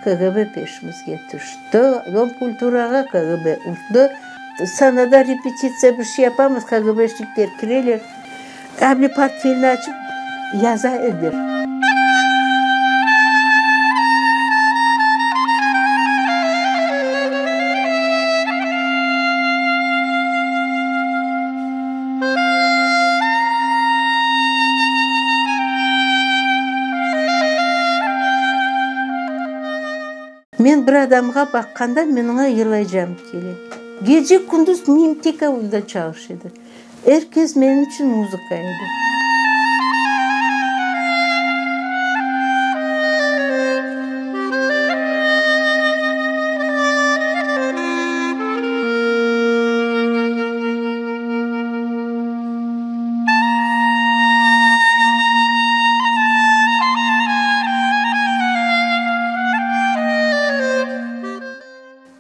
KGB peşimizge tüşti, Dom kulturağa KGB urdı. Sanada repetitsiya bir şey yapamız, KGBşnikler kireler. Avli portfelni açıp yaza ediler. Men bir adamğa baqqanda, men oña yırlaycam kele. Gece-kündüz miyim tek onda çalışa edi. Er kes menim içün muzıka edi.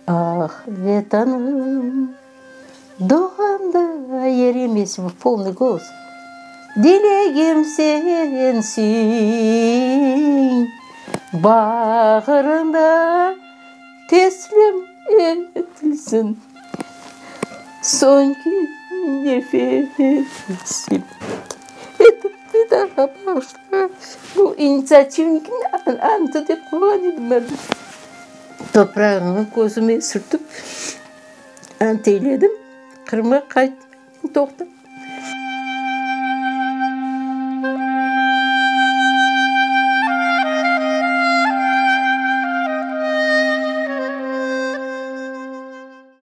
Ah, Vetanım, doğğanda yerim esim, polnıy golos, Dilegim sensiñ, bağrıñda teslim etilsin soñki nefesim. Etip Vetanğa bağışla. Bu initsiativnikniñ antı dep qoyğan edim ben. Toprağını közüme sürtip, ant eyledim, Qırımğa qaytmayım, toqta.